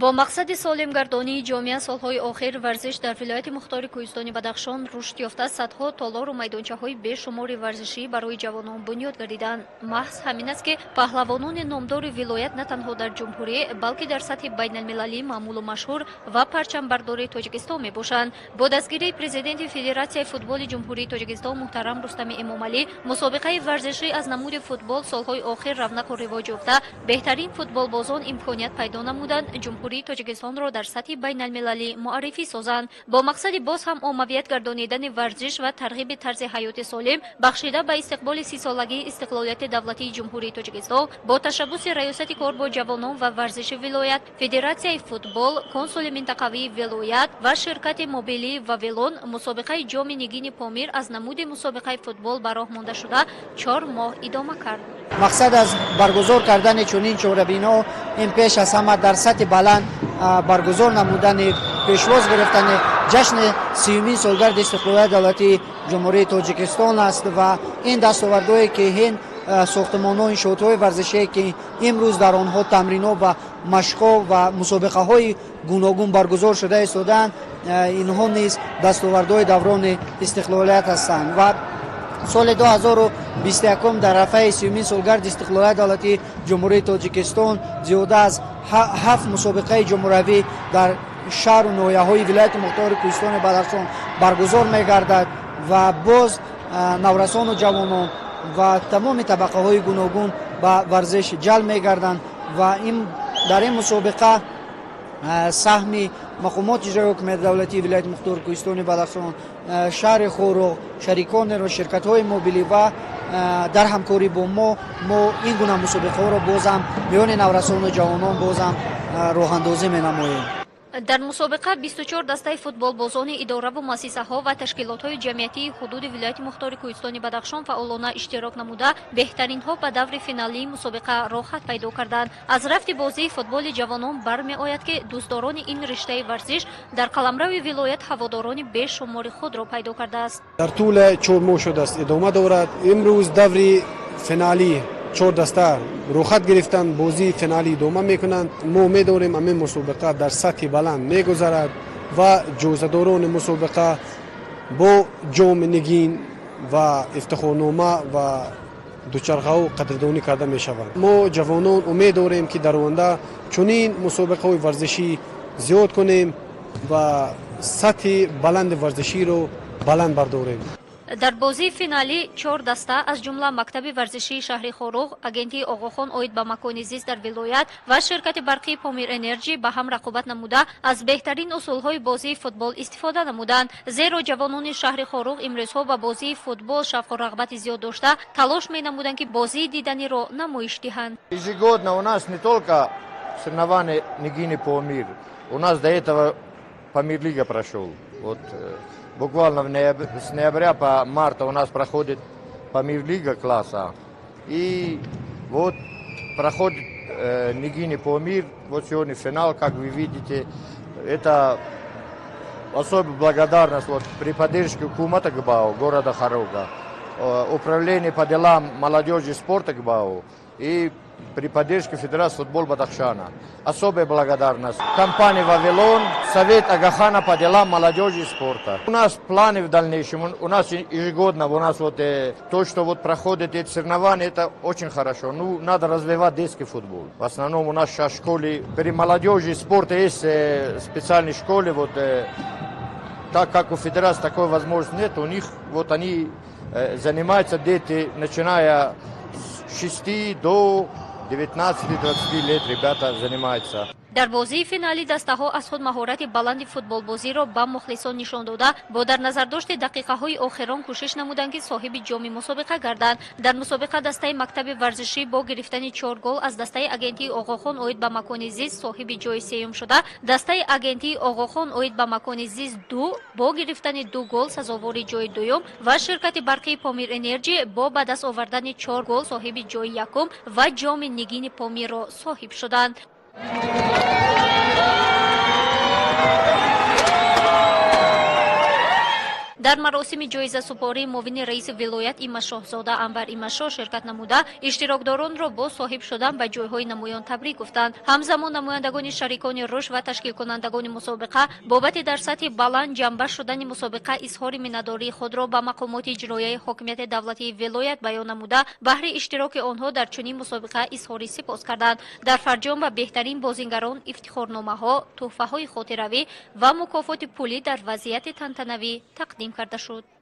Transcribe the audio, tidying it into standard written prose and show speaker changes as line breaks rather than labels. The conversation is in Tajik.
Бо мақсади солимгардонии ҷомеа солҳои охир варзиш дар вилояти мухтори Кӯҳистони Бадахшон рушд ёфта, садҳо толору майдончаҳои бешумори варзишӣ барои ҷавонон бунёд гардиданд. Маҳз ҳамин аст, ки паҳлавонони номдори вилоят на танҳо дар ҷумҳурӣ, балки дар сатҳи байналмилалӣ маъмулу машҳур ва парчамбардори Тоҷикистон мебошанд. Бо дастгирии президенти Федератсияи футболи Ҷумҳурии Тоҷикистон муҳтарам Рустами Эмомалӣ мусобиқаи варзишӣ аз намуди футбол солҳои охир равнақу ривоҷ ёфта, беҳтарин футболбозон имконият пайдо намуданд Ҷумҳурии Тоҷикистонро дар сатҳи байналмилалӣ муаррифӣ созанд. Бо мақсади боз ҳам оммавият гардонидани варзиш ва тарғиби тарзи ҳаёти солим, бахшида ба истиқболи 30-солагии истиқлолияти давлатии Ҷумҳурии Тоҷикистон, бо ташаббуси Раёсати кор бо ҷавонон ва варзиши вилоят, Федератсияи футбол, консули минтақавии вилоят ва ширкати мобилии Вавилон мусобиқаи Ҷоми Нигини Помир аз намуди мусобиқаи футбол ба роҳ монда шуда, 4 моҳ идома кард.
Мақсад аз баргузор кардани чунин чорабиниҳо ин пеш аз ҳама дар сатҳи баланд баргузор намудани пешвоз гирифтани ҷашни 30-умин солгарди истиқлолияти давлатии Ҷумҳурии Тоҷикистон аст ва ин дастовардҳое ки ин сохтмонҳо, иншоотҳои варзишие ки имрӯз дар онҳо тамринҳо ва машқҳо ва мусобиқаҳои гуногун баргузор шуда истодаанд, инҳо низ дастовардҳои даврони истиқлолият ҳастанд. Ва соли 2021 дар рафаи 30-умин солгарди истиқлолияти давлатии Ҷумҳурии Тоҷикистон зиёда аз 7 мусобиқаи ҷумҳуравӣ дар шаҳру ноҳияҳои вилояти мухтори Кӯҳистони Бадахшон баргузор мегардад ва боз наврасону ҷавонон ва тамоми табақаҳои гуногун ба варзиш ҷалб мегарданд ва дар ин мусобиқа саҳми мақомоти иҷроии ҳукумати давлатии вилояти мухтори Кӯҳистони Бадахшон, шаҳри Хоруғ, шариконеро, ширкатҳои мобилӣ ва дар ҳамкорӣ бо мо ин гуна мусобиқаҳоро бозам миёни наврасону ҷавонон бозам роҳандозӣ менамоем.
Дар мусобиқа 24 дастаи футболбозони идораву муассисаҳо ва ташкилотҳои ҷамъиятии ҳудуди вилояти мухтори Кӯҳистони Бадахшон фаъолона иштирок намуда, беҳтаринҳо ба даври финалии мусобиқа роҳхат пайдо карданд. Аз рафти бозии футболи ҷавонон бармеояд, ки дӯстдорони ин риштаи варзиш дар қаламрави вилоят ҳаводорони бешумори худро пайдо кардааст.
Дар тӯли 4 моҳ шудааст, идома дорад. Имрӯз даври финалӣ 4 даста рӯхат гирифтанд, бозии финалӣ идома мекунанд. Мо медонем ҳамин мусобиқа дар сатҳи баланд мегузарад ва ҷоизадорони мусобиқа бо ҷоми нигин ва ифтихорнома ва дучархаҳо қадрдонӣ карда мешаванд. Мо ҷавонон умед дорем, ки дар оянда чунин мусобиқаҳои варзишӣ зиёд кунем ва сатҳи баланди варзиширо баланд бардорем.
Дар бозии финалӣ 4 даста аз ҷумла мактаби варзишии шаҳри Хоруғ, агентии Оғохон оид ба макони зист дар вилоят ва ширкати барқии Помир Энерҷи ба ҳам рақобат намуда, аз беҳтарин усулҳои бозии футбол истифода намуданд. Зеро ҷавонони шаҳри Хоруғ имрӯзҳо ба бозии футбол шавқу рағбати зиёд дошта, талош менамуданд, ки бозии диданиро намоиш диҳанд.
Ежегодно у нас не только соревнования Нигини Помир, у нас до этого Помир-лига прошел. Вот буквально с ноября по марта у нас проходит Памир-лига класса. И вот проходит Нигини Помир. Вот сегодня финал, как вы видите. Это особая благодарность вот, при поддержке Кумата ГБАУ, города Хоруга, управление по делам молодежи и спорта ГБАУ и при поддержке Федерации футбола Бадахшана. Особая благодарность компании «Вавилон», Совет Агахана по делам молодежи и спорта. У нас планы в дальнейшем, у нас ежегодно, у нас вот то, что вот проходит эти соревнования, это очень хорошо. Ну, надо развивать детский футбол. В основном у нас сейчас в школе, при молодежи и спорте есть специальные школы, вот, так как у Федерации такой возможности нет, у них вот они занимаются дети, начиная с 6 до 19-20 лет ребята занимаются.
Дар бозии финалӣ дастаҳо аз худ маҳорати баланди футболбозиро ба мухлисон нишон дода, бо дар назардошти дақиқаҳои охирон кӯшиш намуданд, ки соҳиби ҷоми мусобиқа гарданд. Дар мусобиқа дастаи мактаби варзишӣ бо гирифтани 4 гол аз дастаи агентии Оғохон оид ба макони зист соҳиби ҷои сеюм шуда, дастаи агентии Оғохон оид ба макони зист 2 бо гирифтани 2 гол сазовори ҷои дуюм ва ширкати барқии Помир Энерҷи бо ба даст овардани 4 гол соҳиби ҷои якум ва ҷоми Нигини Помирро соҳиб шуданд. Дар маросими ҷоизасупорӣ муовини раиси вилоят Имашоҳзода Анвар Имашоҳ ширкат намуда, иштирокдоронро бо соҳиб шудан ба ҷойҳои намоён табрик гуфтанд. Ҳамзамон намояндагони шарикони рушд ва ташкилкунандагони мусобиқа бобати дар сатҳи баланд ҷанба шудани мусобиқа изҳори миннатдории худро ба мақомоти иҷроияи ҳокимияти давлатии вилоят баён намуда, баҳри иштироки онҳо дар чунин мусобиқа изҳори сипос карданд. Дар фарҷом ба беҳтарин бозингарон ифтихорномаҳо, тӯҳфаҳои хотиравӣ ва мукофоти пулӣ дар вазъияти тантанавӣ тақдим карда шуд.